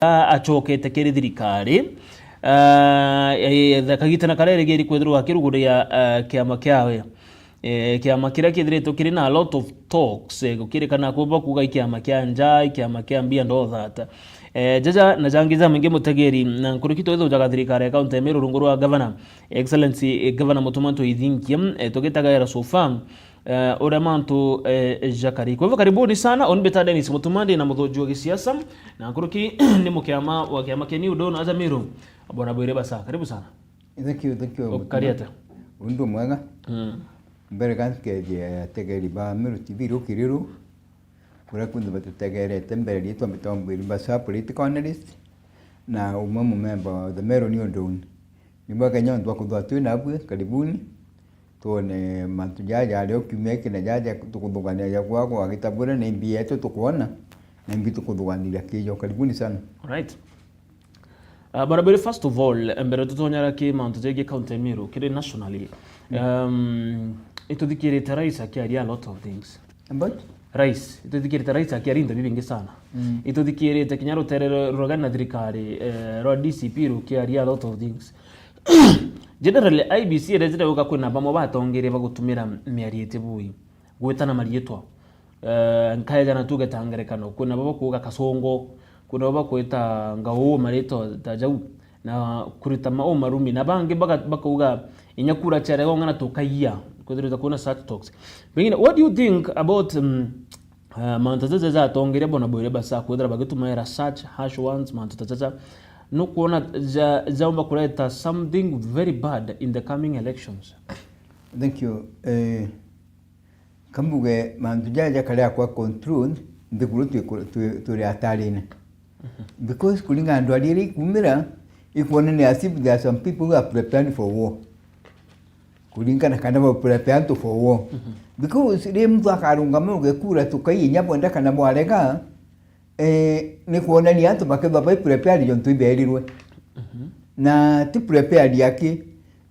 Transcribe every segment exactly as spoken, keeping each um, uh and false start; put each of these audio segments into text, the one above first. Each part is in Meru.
a-, acokete kiri thirikari, ah, eh, kagitana karia erigiri kwithirwa akiruguria, ah, kiama kiawe. Eh, kiama kiria kithiritwe kiri na a lot of talks, eh, gukirikana kuba kuuga i kiama kia nja, i kiama kia mbia and all that. Eh, jaja na jangi jamaingi mutegeri, na nkuruki twithujaga thirikari ya kaunti ya Meru rungu rwa Governor, Excellency, eh, Governor Mutuma M'Ethingia, eh, tugitagaira so far, eh, uria mantu, eh, jakari. Kwa hivyo karibuni sana, uni mbita Dennis Mutuma, ndi na muthuji wa gisiasa, na nkuruki ni mukiama wa kiama kia New Dawn aja Meru, Bwana Bwire Basa. Karibu sana. Thank you, thank you, Mutuma. Ukari atia? Undu mwega. Mm. Mbere ka nkeje ategeri ba Meru T V rukiri ru, kuria kunthe batutegerete, mbere riitwa mbitwa Bwire Basa, political analyst, na umwe mumemba wa the Meru New Dawn. Ni bwega nyonthe bwa kuthwa twi nabui, karibuni. Twone mantu jaja jaria o kiumia giki na jaja tukuthugania ja kwa kwa gitabure na imbi yetu tukwona, na imbi tukuthuganiria kijo. Karibuni sana. Alright. Uh, Bwana Bwire, first of all, mbere tutonyara ki mantu jegie county ya Meru, kiri nationally, um, ituthikirite rais akiaria a lot of things. About? Rais, ituthikirite rais akiaria into bibingi sana. Mm. Ituthikirite kinya rutere rwa, rwa na thirikari, eh, rwa D C P rukiaria a lot of things. Generally, I E B C irejire uga kwina bamwe batongeria bagutumira miario iti bui, gwitana mariitwa. Eh, nkaeja na tuge ta ngerekano, kwina baba kuuga Kasongo, kwina baba kwita Ngau mariitwa ta jau, na kurita ma-, umarumi, na bangi baka-, bakauga inya kura ciarega ung'ana tukaiya, kwithirwa kwina such talks. Pengine, what do you think about, um, uh, mantu jaja jatongeria Bwana Bwire Basa kwithira bagitumaira such harsh ones, mantu ta jaja, nukwona ja-, jaumba kureta something very bad in the coming elections? Thank you. Eh, kambuge mantu jaja jakari akwa control, nthiguru twi ku-, twi-, turi atarine. Mhm. Because kuringana na ndwari iria ikumira, ikwonania as if there are some people who are preparing for war. Kuringana kana ba prepare antu for war. Mhm. Because riria muntu akarungama uge kura tukai inya bwenda kana bwarega, eh, ni kwonania antu bakethwa bai prepared jontu iberirwe. Mhm. Na ti prepared aki,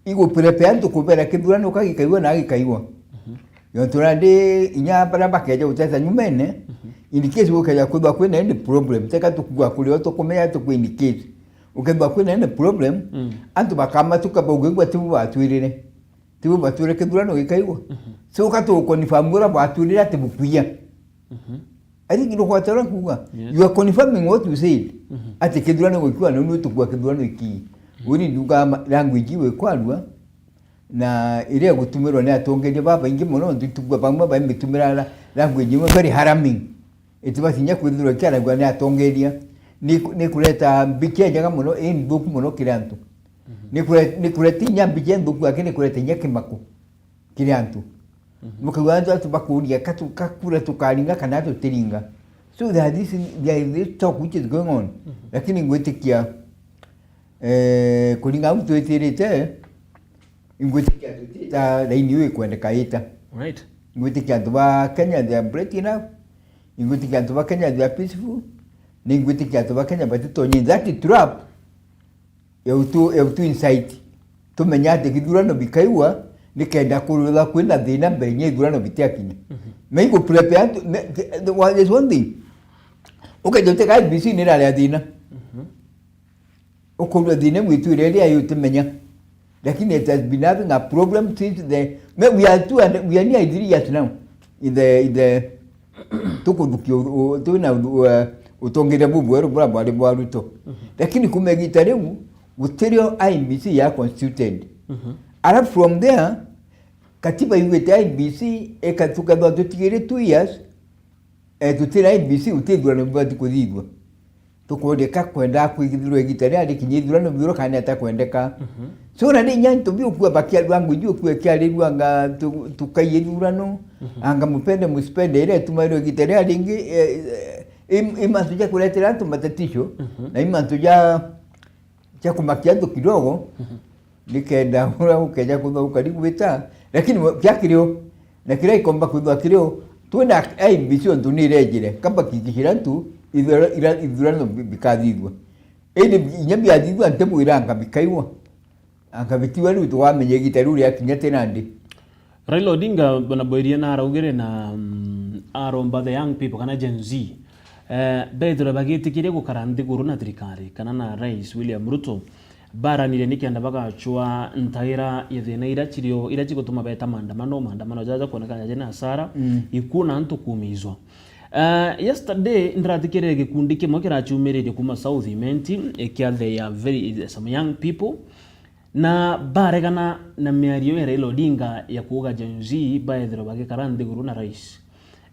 igu prepare antu kubera kithurano kagikaigua na agikaigua. Mhm. Jontu randi inya baria bakeja guteta nyumene, mhm, in case gukeja kwithwa kwina any problem, teka tukuga kuri o tukumenya tuku in case. Ukethwa kwina any problem, mm, antu bakamatuka bauga igua tibu batwirire. Tibu batwire kithurano gikaigua. Mhm. So ka tu confirm uria batwirire ati bukuiya. Mhm. I think ndio kwatara kuuga. Yes. You are confirming what you said. Mhm. Ati kithurano gikua na ndio tukua kithurano iki. Mhm. Uri nduga ma-, language iwe kwarua na iria gutumirwa ni atongeria babaingi mono, ndio tukua bamwe bamitumira la-, language imwe very harming. Itibati inya kwithirwa ikiaragua ni atongeria. Ni, ni kureta mbicha njega mono, ii nthuku mono kiri antu. Mhm. Ni kure-, ni kureta inya mbicha nthuku, aki ni kureta inya kimako kiri antu. Mhm. Mukaigua antu, antu bakuria, "Katu-, kakura tukaringa kana tutiringa?" So there is this, there is this talk which is going on. Mhm. Lakini ngwitikia, eh, kuringa au twitirite, ingwitikia tuti ta raini iu ikwendeka ita. Right. Ingwitikia antu ba Kenya, they are brave enough. Ingwitikia antu ba Kenya, they are peaceful. Na ingwitikia antu ba Kenya batitonye in that trap ya utu, ya utu incite. Tumenya ati githurano bikaigua, nikenda kurutha kwina thina mbere nya ithurano bitiakinya. Mhm. Maigu prepare antu, me, the, the, one, there's one thing. Ukeja uteka I E B C niraria thina. Mhm. Ukorwa thina gwitwire iria yutimenya. Lakini it has been having a problem since the, me, we are two and, we are near three years now in the, in the, tukuthukia u-, u-, twina u-, u-, utongeria bubweru buria bwari bwa Ruto. Mhm. Lakini kuma igita riu, gutirio I E B C ya constituted. Mhm. Alafu from there, katiba yugite I E B C ika-, tukethwa tutigire two years, eh, tutira I E B C, guti ithurano bibati kuthithua. Tukwendeka kwenda kwithirwa igita riria rikinya ithurano biuru kana atakwendeka. Mhm. So na ni inya antu biukua bakiarua ngwiji ukua kiarirua anga tu-, tukaiye ithurano, mhm, anga mupende musipende iria itumairwa igita riria ringi, eh, eh, im-, imantu ja kuretera antu matatisho, mhm, na imantu ja, ja kumakia antu kidogo, mhm, nikenda uria ukeja kuthauka rigwita, lakini wa-, kia kirio, na kiria ikomba kwithwa kirio, twina I E B C ontu ni irejire, kamba kikishira antu ithura-, ira-, ithurano bi-, bikathithua. Indi inya biathithua ntimwira anga bikaigua, anga bitiwa riu tugamenya igita riu riakinya ti nandi. Raila Odinga, bwana Bweria, na araugire na, mm, aromba the young people kana Gen Z, Eh, bethirwe bagitikiria gukara nthiguru na thirikari kana na Rais William Ruto, baranire nikenda bagacwa ntaira ya thina iria cirio, iria cigutuma beta maandamano, maandamano jaja kuonekana jaja na hasara, mm, ikuu na antu kuumizwa. Eh, yesterday, ndirathikirire gikundi kimwe kiracumiririe kuma South Imenti, eh, kia they are very, some young people, na baregana na miario ya Raila Odinga ya kuuga Gen Z baethirwa bagikara nthiguru na rais.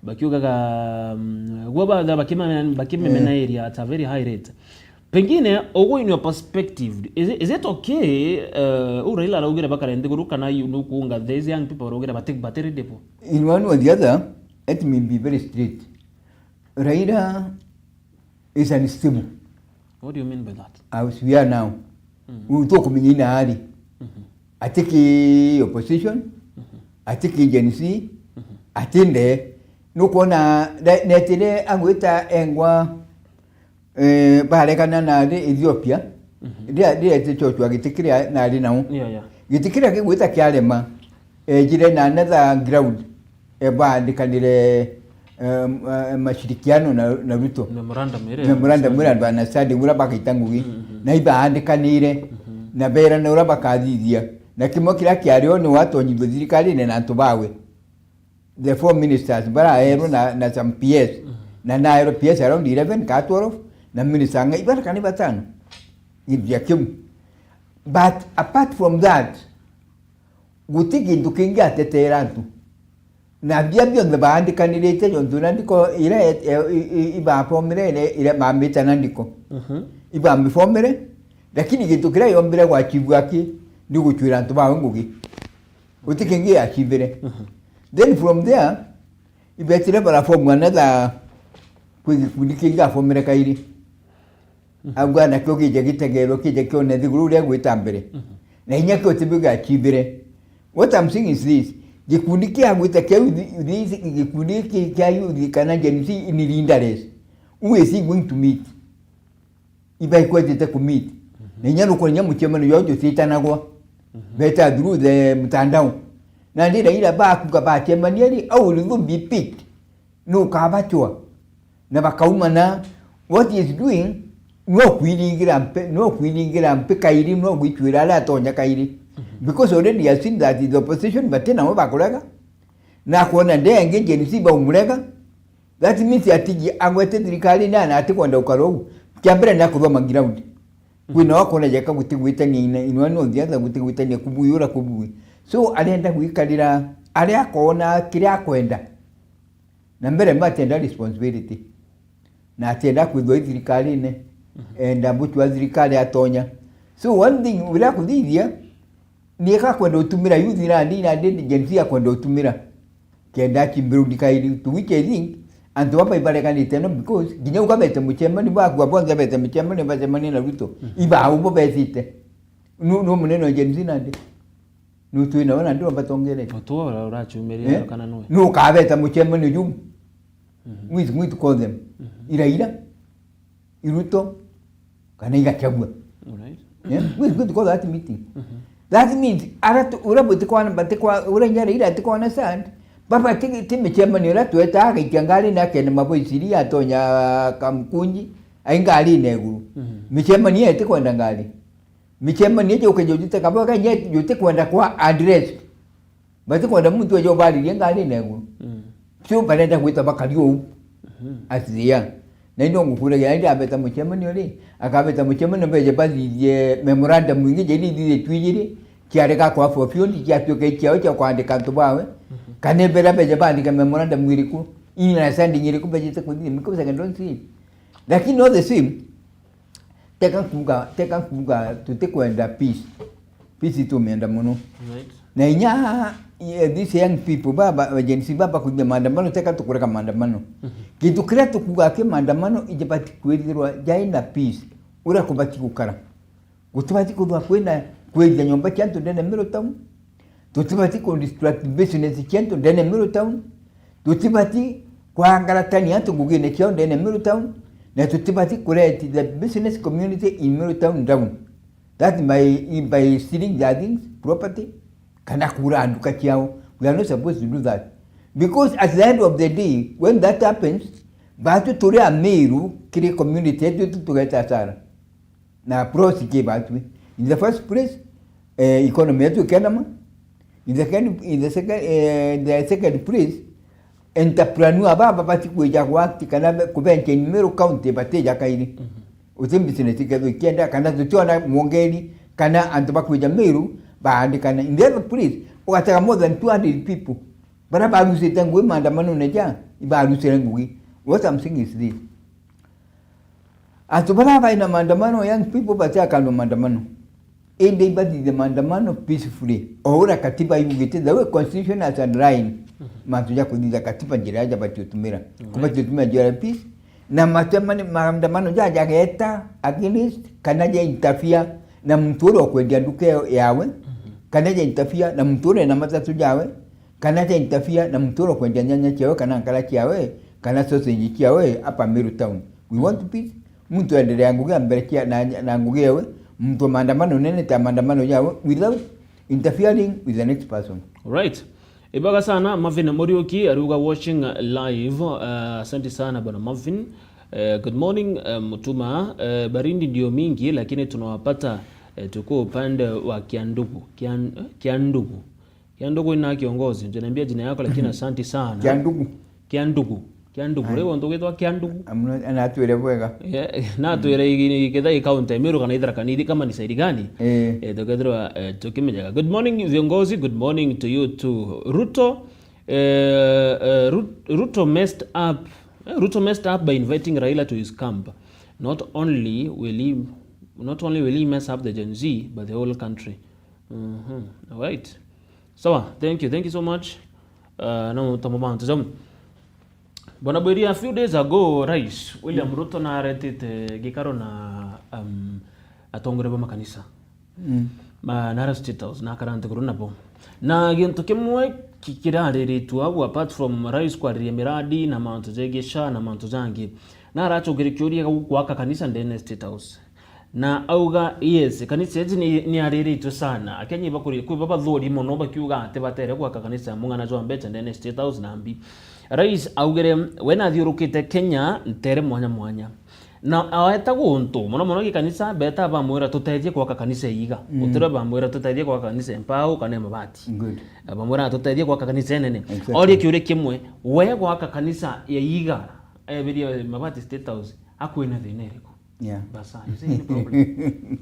Bakiugaga, mm, gwe ba-, bakime-, bakimemenaeria at a very high rate. Pengine, ugu in your perspective, is it, is it okay, uh, u Raila araugire bakare nthiguru kana you nukuunga these young people baraugire bati-, bati ready bo? In one or the other, let me be very straight. Raila is unstable. What do you mean by that? As we are now. Mm. Riu tukumenya ina ari. Mhm. Ati ki opposition, mhm, ati ki Gen Z, mhm, ati nde. Nukwona ne-, netire agwita engwa, eh, baregana na ari Ethiopia. Mhm. Ndia-, ndirete chochwa giti kiria nari nao. Yeah, yeah. Giti kiria kigwita kiarema, ejire na another ground, eh, baandikanire, eh, eh, mashirikiano na, na Ruto. Memorandum iria Memorandum ya iria understanding uria bagaita ngugi. Mhm. Na ibaandikanire, mhm, na berana uria bakathithia. Na kimwe kiria kiari o ni watonyithua thirikarine na antu bawe. The four ministers baraerwo na, na some P S. Mhm. Na naerwo P S around eleven ka twelve, na minister ng'a ibara kana batano. Gintu gia kiu. But apart from that, guti gintu kingi atetera antu. Na bia bionthe baandikanirite, jontu na ndiko ira e-, e-, i-, i-, ibafomire ire, ire bambite na ndiko. Mhm. Ibamifomire, lakini gintu kiria yombire gwachibua ki, ni guchwira antu bawe ngugi. Guti kingi yachibire. Mhm. Then from there, ibetire baraform another, kwi gikundi kingi afomire kairi. Mhm. Auga nakio kije gitegerwo, kije kione thiguru uria gwita mbere. Mhm. Na inya kio tibi gachibire. What I'm saying is this, gikundi kia gwita kia youth, this gikundi ki-, kia youth kana Gen Z in leaderless, who is he going to meet? Ibaikwetete ku meet. Mhm. Na inya nukwona inya mucemanio jwao jucitanagwa. Mhm. Beta through the mtandao. Na ndi Raila bakuga bacemania ri, how will you be picked? Nukabachwa. Na bakaumana, what he is doing, no kwiringira mpe-, no kwiringira mpi kairi, no gwichwira aria atonya kairi. Mhm. Because already he has seen that the opposition, bati nao bakurega. Na akwona nde engi Gen Z baumurega. That means atiji agwete thirikari na, na atikwenda gukara uu. Kia mbere ni akuthoma ground. Mhm. Kwina wakona jeka gutigwitania ina, inwa no thiatha gutigwitania kubui ura kubui. So arenda gwikarira aria akona kiria akwenda. Na mbere matienda responsibility. Na atienda kwithwa i thirikarine. Mhm. Enda mbuchwa thirikari atonya. So one thing uria kuthithia, ni eka kwenda utumira youth na ndi, na ndi Gen Z akwenda utumira. Kenda achimbirudi kairi, to which I think, antu baba ibareganite no, because nginya uga bete muchemani, bakua bonthe bete muchemani, bacemanie na Ruto. Mhm. Iba au bo betite. Nu, nu munene wa Gen Z nandi? Nu twina we nandi wabatongerete? Utu ura urachumiria, eh? Kana nwe? Nu ukabeta muchemani uju? Mhm. Mwitu, mwitu call them. Mhm. Iraira. I Ruto, kana i Gachagua. Alright. Yeah? We, we call that meeting. Mhm. That means, ara tu, ura butikwana, batikwa, ura inya Raila atikwana sand, baba ti, ti michemanio ira tweta agaikia ngari na akene maboiciri atonya Kamkunji, ai ngari na iguru. Mhm. Michemanio itikwenda ngari. Michemanio ijo ukeja ujute kaboga inya jutikwenda kwa address. Batikwenda muntu aje ubaririe ngari na iguru. Mm. So barenda gwita bakari uu. Mhm. As they are. Na ino ngukuragia, indi abeta muchemanio ri, akabeta muchemanio beje bathithie memorandum ingi jeri ithithie twiji ri, kiarega kwa for fundi, kiatuika ikiao kia kwandika antu bawe. Mhm. Kana ibera beje bandike memorandum iriku, understanding iriku bejete kuthithia, because I don't see it. Lakini all the same, Teka nkuuga, teka nkuuga tutikwenda peace. Peace itumienda mono. Right. Na inya, eh, these young people, baba, Gen Z baba kuthithia maandamano, teka tukurega maandamano. Mhm. Kintu kiria tukuuga ki maandamano, ijabati kwirithirwa jai na peace. Uria kubati gukara. Gutibati kuthwa kwina kwirithia nyomba cia antu ndene Meru town. Tutibati ku distract business cia antu ndene Meru town. Tutibati kwangaratania antu ngugine ciao ndene Meru town. Na tutibati ku let the business community in Meru town down. That by, by stealing their things, property, kana kura nduka ciao. We are not supposed to do that. Because at the end of the day, when that happens, Batwi turi Amiru, kiri community yetu, tu tugeta hasara. Na approach ki batwi. In the first place, eh, economy yetu ikenama. In the second, in the second, eh, in the second place, entrepreneur baba bati kwija gwa act kana be-, kubencha in Meru County batija kairi. Mhm. Uti business ikethwa ikienda, kana tutiona mwongeri, kana antu bakwija Meru baandikana. In the other place, ugatega more than two hundred people. Bara barusite ngugi maandamanone ja, ibarusire ngugi. What I'm saying is this. Antu bara baina maandamano, young people batiakandwa maandamano. Indi ibathithie maandamano peacefully. O uria katiba yugite, the way constitution has underlined, Mhm. mantu ja kuthithia katiba njira ya jabati utumira. Alright. Kubati utumira njira ya peace, na matemani-, maandamano ja jageta against, kana ja interfere na muntu uria ukwendia nduka iyo yawe, Mhm. kana ja interfere na muntu uria ena matatu jawe, kana ja interfere na muntu uria ukwendia nyanya ciawe, kana nkara ciawe, kana sausage ciawe hapa Meru town. We want peace. Muntu endelea ngugi ya mbere kia, na, na ngugi yawe, muntu wa maandamano nene ta maandamano yawe, without interfering with the next person. Right. Ibaga sana, Marvin Muriuki, ariuga watching live. Uh, asante sana, bwana Marvin. Uh, good morning, uh, Mutuma. Uh, baridi ndio mingi, lakini tunawapata, uh, tuko upande wa Kiandugu. Kian-, Kiandugu. Kiandugu ina kiongozi, hujaniambia jina yako, lakini asante sana. Kiandugu. Kiandugu. Kiandugu. Ai. Riu untu gwitwa Kiandugu. Amno, anatwire bwega. Yeah, natwire igi-, iketha i county ya Meru kana i Tharaka Nithi kama ni side gani? Eh. Eh, tukethirwa, eh, tukimenyaga. Good morning, viongozi. Good morning to you too. Ruto, eh, eh, Ru-, Ruto messed up. Eh, Ruto messed up by inviting Raila to his camp. Not only will he, not only will he mess up the Gen Z, but the whole country. Mhm. All right. Sawa, thank you, thank you so much. Uh, no, tamo bantu jamu. Bwana Bwiri, a few days ago, Rais William Ruto naretite gikaro na, um, atongoria ba makanisa. Mm. Ma, nara State House, na akara nthiguru nabo. Na gintu kimwe ki-, kirariritwe au, apart from Rais kwariria miradi na mantu jegie SHA na mantu jangi, naracokerie kiuria gia gwaka kanisa ndene State House. Na auga, yes, kanisa iji ni, ni ariritwe sana. Akenya ibakuri-, kwi babathuri mono bakiuga ati batere gwaka kanisa ya mung'ana jwa mbecha ndene State House na mbi. Rais augire, we nathiurukite Kenya ntere mwanya mwanya. Na aweta guntu, mono mono gikanisa, beta bamwira, "Tutethie gwaka kanisa ya iiga." Mm. Gutire bamwira, "Tutethie gwaka kanisa ya mpau kana ya mabati." Good. Bamwira, "Tutethie gwaka kanisa enene." Exactly. Orie kiuria kimwe, we gwaka kanisa ya iiga, ebirie mabati State House, akwina thina iriku? Yeah. Basa, you see any problem?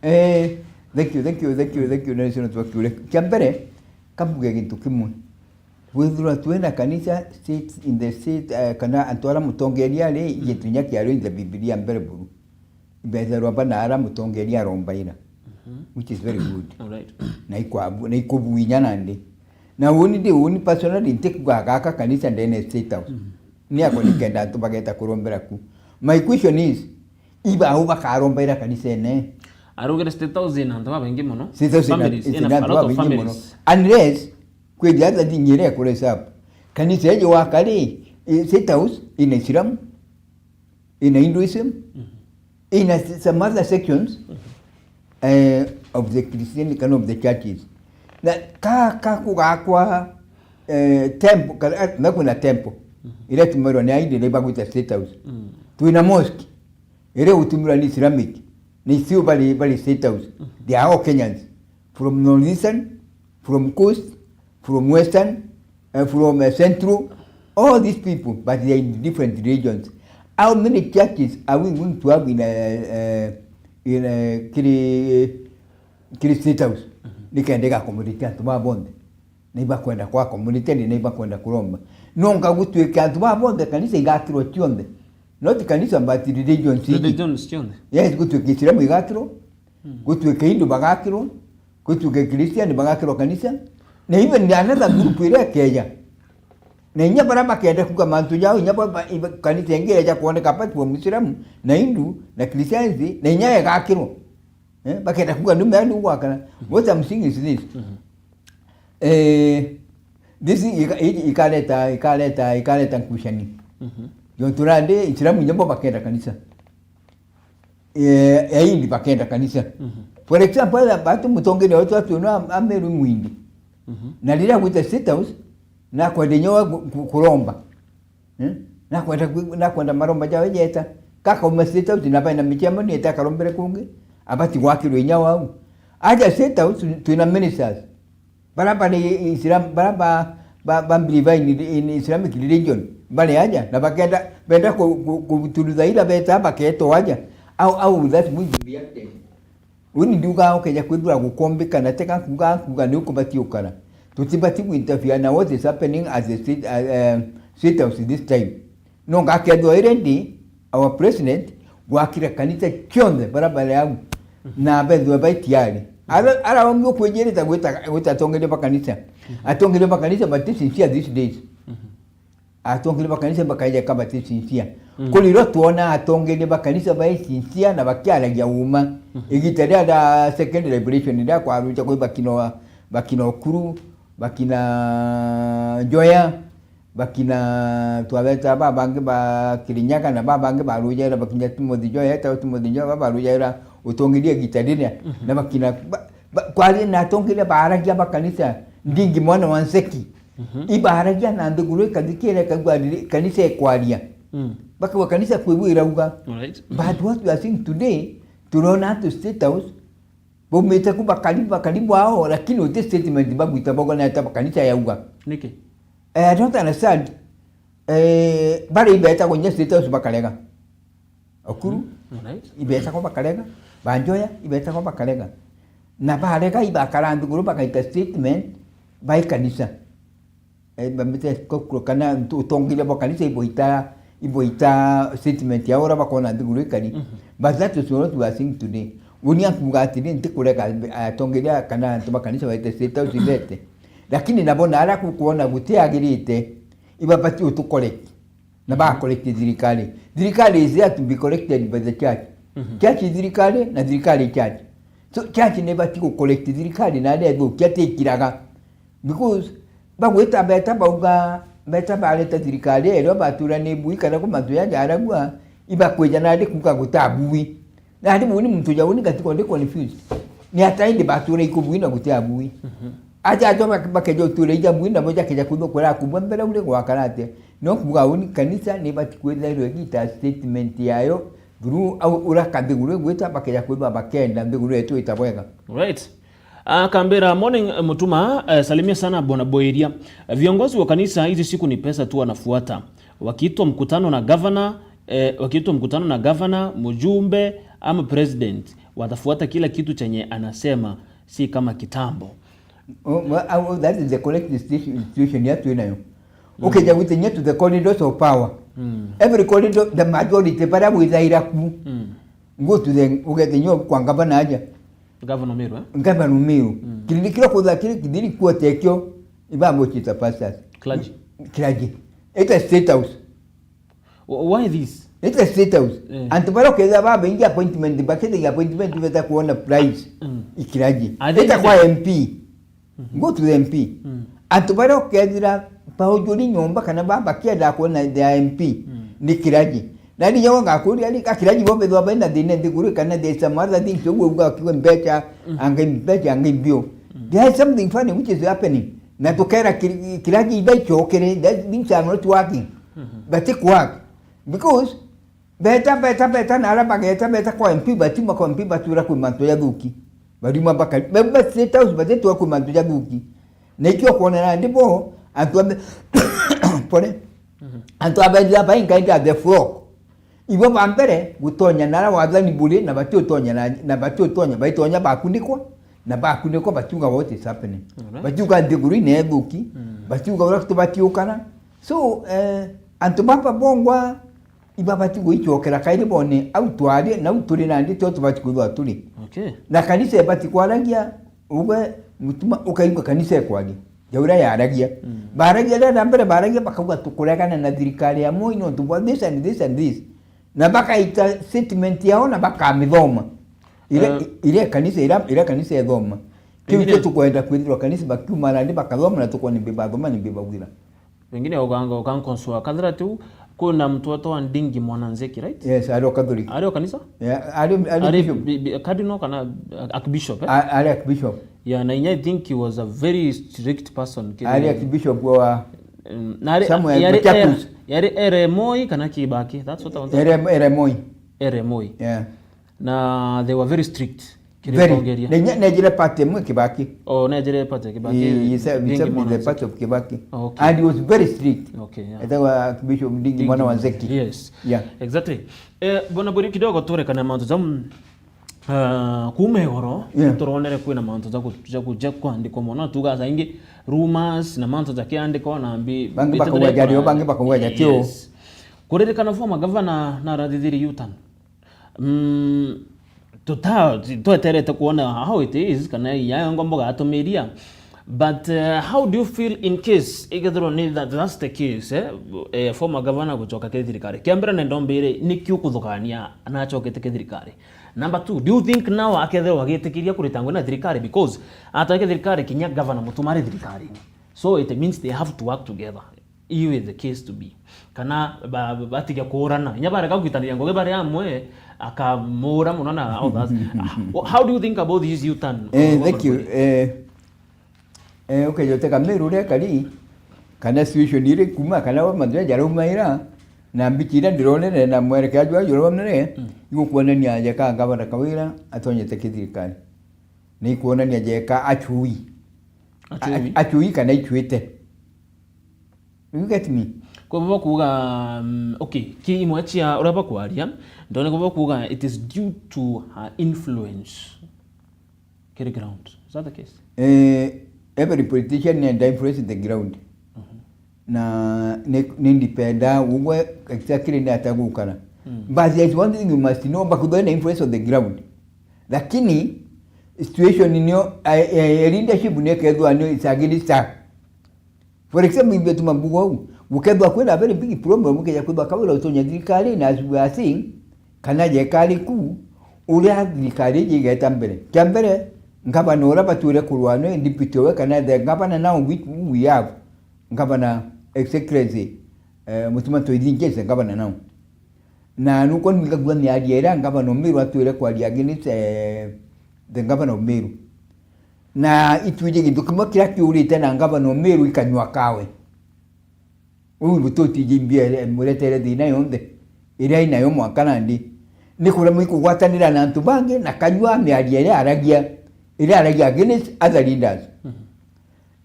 Eh, thank you, thank you, thank you, thank you, Nelson, twakiuria. Kia mbere, kambuge gintu kimwe. Withirwa twina kanisa state, in the state, eh, kana antu aria mutongeria ari, mm, gitunya kiario in the Bibilia mbere buru. Ibetherwa bana aria mutongeria arombaira, mhm, which is very good. All right. Na ikwabu-, na ikubuinya nandi. Na uni ndi, uni personally ntikuga gaka kanisa ndene State House. Mm. Ni ako nikenda antu bageta kurombera ku. My question is, iba au bakarombaira kanisa ene? Arugire State House ina antu babaingi mono. State House ina, families, ina ina a lot of antu babaingi mono. Families. Unless, kweli hata dini ire kure sap. Kanisa eje wakari, eh, State House ina Islam, ina Hinduism, mhm, ina s-, some other sections, mhm, eh, of the Christian, kana of the churches. Na ka, ka kugakwa, eh, temple, ka, eh, na kuna temple, mhm, ire tumirwa ni aindi ni bagwita State House. Mm. Twina mosque, ire utumirwa ni Islamic, ni sio bari, bari State House. Mhm. They are all Kenyans, from Northeastern, from Coast, from Western, eh, from, eh, Central, all these people, but they are in different regions. How many churches are we going to have in, eh, eh, in, eh, kiri, kiri State House? Mhm. Nikenda iga accommodate antu ba bonthe. Na ibakwenda kwa accommodate, na ibakwenda kuromba. No nka gutwika antu ba bonthe kanisa igakirwa cionthe. Not kanisa, but religions iji. Religions cionthe. Yes, gutwika Islamu igakirwa, mm, gutwika Hindu bagakirwa, gutwika Christian bagakirwa kanisa, na even another group iria ikeja. Na inya baria bakenda kuga mantu jao, inya ba, ba, iba, kanisa ingi ireja kwoneka apart from Islam, na Hindu, na Christianity, na inya igakirwa. Eh, bakenda kuga ni mea ni gwakana. What I'm saying is this. Mhm. Eh, this ika-, ika-, ikareta, ikareta, ikareta nkucani. Mhm. Jontu nandi Islam inya bo bakenda kanisa. Eh, Aindi bakenda kanisa. Mhm. For example, batu mutongeria wetu atuona a-, Ameru Mwindi. Mhm. Na riria agwita State House, na akwenda inya we ku-, ku-, kuromba. Eh? Nakwenda kwi-, nakwenda maromba jawe jeta. Kakauma State House na baina michemo ni eta karombere kungi. Abati gwakirwa inya wau. Aja State House, twina ministers. Bara bari Islam, bara ba, ba, ba believe in, in Islamic religion. Bari aja, na bakenda, benda ku, ku, kuturutha ira beta, baketo aja. Au, au, that will be acted. Uni ndiuga ukeja kwithira gukombika na teka kuga, kuga ni ukubati ukara. Tutibati kuinterfere na what is happening at the state, uh, uh, State House this time. No ngakethwa iri ndi our president gwakira kanisa kionthe bara bari au na bethwe bai tiari. Ara, ara ongi ukwijirita gwita, gwita atongeria ba kanisa. Atongeria ba kanisa bati sincere these days. Atongeria ba kanisa bakaija ka bati sincere. Kuri ro twona atongeria ba kanisa bai sincere na bakiaragia uma. Igita ria da second liberation ria kwaruja kwi bakino, bakino kuru, bakina Njoya, bakina twabeta babangi ba Kirinyaga na babangi barujaira, bakina Timothy Njoya, eta Timothy Njoya, babarujaira utongeria gita riria, na bakina ba, ba, kwari na atongeria baaragia ba kanisa, Ndingi mwana wa Nzeki. Ibaaragia na nthiguru ikathikira ikagua riri-, kanisa ikwaria. Bakagua kanisa kwigua irauga. Alright. But what we are seeing today, turona atu State House, baumite ku bakari, bakari bwao, lakini uti statement bagwita bogo na eta kanisa yauga. Niki? Eh, I don't understand. Eh, bari ibeta kunya State House bakarega. Okuru, ibeta kwa bakarega, banjoya, ibeta kwa bakarega. Na barega ibakara nthiguru bakaita statement bai kanisa. Eh, bamite kokuro kana ntu-, utongeria bwa kanisa iboita, iboita statement ya ora bakona nthiguru ikari. But that is what we are seeing today. Uni akuga atiri, ntikurega atongeria kana antu ba kanisa baite State House ibete. Lakini nabo nara kukwona gutiagirite, ibabati utukoreki. Na ba collect thirikari. Thirikari is there to be collected by the church. Church i thirikari na thirikari i church. So church ni bati gu collect thirikari na aria ethukia tikiraga. Because bagwita beta bauga, beta bareta thirikari erio batura ni bui kana ku mantu ya jaragua, ibakwija na ndi kuga guta bui. Na ndi buni muntu ja uni gatiko ndi confused. Ni ata indi batura ikubui na gutia bui. Aja ajo bak-, bakeja utura ija bui nabo jakeja kuthukura kubua mbere uri gwakara atia. No kuga uni kanisa ni bati kwithairwa igita statement yayo through au ura kanthiguru igwita bakeja kwithwa bakenda nthiguru yetu ita bwega. Right. Akambira, "Morning, eh, Mutuma, eh, salimia sana Bwana Boiria. Eh, viongozi wa kanisa hizi siku ni pesa tu wanafuata. Wakiitwa mkutano na gavana, eh, wakiitwa mkutano na gavana, mjumbe ama president, watafuata kila kitu chenye anasema, si kama kitambo." Oh, well, uh, that is the correct institution, institution ya twinayo. Ukeja gutinya to the corridors of power. Every corridor, the majority, bara bwithaira ku. Go to the, ugetinya kwa gavana aja. Gavana Meru, eh? Gavana Meru. Kiri kiro kutha kiri kithiri kuotekio, ibamuchita pastors. Clergy. Clergy. It's a State House. Wh-, why this? It's a State House. Eh. Antu bara ukethira babaingi appointment, bakethira appointment beta kuona price. I clergy. Are they Ita kwa even M P. Go to the M P. Antu bara ukethira baujuri nyomba kana baba kienda kuona the M P. Ni clergy. Na ni nyawa ngakuria ni ka clergy bo bethwa baina thina nthiguru kana there is some other things uguo uga kiwe mbecha, anga mbecha, anga mbio. There is something funny which is happening. Na tukera clergy ibaichokere, that things are not working. But it work. Because beta, beta, beta, na ara bageta, beta kwa M P, batiuma kwa M P, batura kwi mantu jathuki. Bariuma bakari, ba, ba State House, batetua kwi mantu jathuki. Na ikio kwonera ndi bo, antu a me-, pole. Antu a bethira baingainga the flock. Ibo ba mbere, gutonya nara wathani buri, na batiutonya na, na batiutonya, baitonya bakunikwa, na bakunikwa, batiuga what is happening. Alright. Batiuga nthiguru ni ethuki, batiuga ura tubatiukana. So, eh, antu baba bongwa, ibabati guicokera kairi bone, au twari, nau turi nandi tio tubati kwithwa turi. Okay. Na kanisa ibati kwaragia, ugwe Mutuma, ukaigua kanisa ikwaria. Ja uria yaragia. Baragia ria na mbere, baragia bakauga, "Tukuregana na thirikari ya Moi nontu bwa this and this and this." Na bakaita statement yao na bakamithoma. Ire, Eh. ire kanisa, ira, ira kanisa ithoma. Kiu Pengine kio tukwenda kwithirwa kanisa bakiuma nandi bakathoma na tukwona ni mbi bathoma ni mbi baugira. Pengine uka-, ukankonswa. Kathira tu, kuna mtoto wa Ndingi Mwananzeki, right? Yes, ari o Catholic. Ari o kanisa? Yeah, ari, ari Ari bishop. Bi-, bi-, cardinal kana, uh, archbishop, eh? A-, ari archbishop. Yeah, na inya I think he was a very strict person, kiri Ari archbishop wa Mm, na yari, Somewhere yari, Machakos. Yari R M O I kana Kibaki? That's what I want to R M, R M O I. R M O I. Yeah. Na they were very strict. Very. Kirikongeria. Ne-, ne-, nejire party imwe Kibaki. Oh, nejire party ya Kibaki. He, he said, he Ndingi said mwana the wa party Nzeki. Of Kibaki. Okay. And he was very strict. Okay, yeah. Etawa Archbishop Ndingi Ndingi mwana wa mwana. Nzeki. Yes. Yeah. Exactly. Eh, bwana Buri, kidogo turekane mantu jamu, ah, kuma igoro, Yeah. turonere kwina mantu ja ku-, ja ku-, ja kwandikwa mono, tuga saingi rumors na mantu jakiandikwa na mbi-, Bangi mbi-, bakauga jario, bangi bakauga jatio. Yes. Kuririkana former governor narathithirie U-turn. Mm, tuta-, tweterete kuona how it is, kana iyayo ngombo gatumiria. But, uh, how do you feel in case, ikethirwa ni that, that's the case, eh? Eh, former governor gucoka kiri thirikari. Kia mbere nenda umbire, niki ukuthukania na acokete kiri thirikari? Number two, do you think now akethirwa agitikiria kuritangwa na thirikari? Because atweke thirikari, kinya governor Mutuma ari thirikari. So it means they have to work together. Iu is the case to be. Kana ba-, ba-, batiga kuurana. Inya barega gwitaniria ngugi bari amwe, akamuura mono na others. Ah, wha-, how do you think about this U-turn? Eh, thank you. Eh, eh, ukeja utega Meru uria ekari, kana situation iri kuma, kana wa mantu jaria jarauma ira, na mbichi iria ndironere, na mwerekera jwa juraumire, Mm. igukwonania jeka ngavana Kawira atonyete kithirikari. Na ikuonania jeka achui. Achui. A-, achui kana ichuite. You get me? Kwa hivyo kuuga, mm, okay, ki imwe cia uria bakwaria, ndone kwa hivyo kuuga it is due to her influence kiri ground. Is that the case? Eh, every politician nenda influence the ground. Mhm. Na ni, ni dependa ugwe exactly ni atagukara. Mm. But there is one thing you must know, bakuthoe na influence on the ground. Lakini situation nio, eh, eh, leadership ni kethwa ni is against her. For example, ithuĩ tuma mbuga ũu, gũkethwa kwĩna very big problem, ũkeja kwĩthwa Kawira ũtonya thirikari na as we are seeing, kana jekari kuu, ũrĩa thirikari ĩngĩ ĩgeta mbere. Kĩa mbere, ngavana ũrĩa batwĩre kũrũa nĩ deputy we, kana the governor now which we have, Governor Excellency, eh, Mutuma Toithinkia is the governor now. Na nuko nigagua miario ĩrĩa ngavana Meru atwĩre kwaria against, eh, the governor of Meru. Na itwije gintu kimwe kiria kiurite na ngavana Meru ikanyua kawe. Uu gututije mbia muretere thina yonthe iria inayo mwaka nandi. Ni kuremwa ikugwatanira na antu bangi na kanyua miario iria aragia, iria aragia against other leaders. Mhm.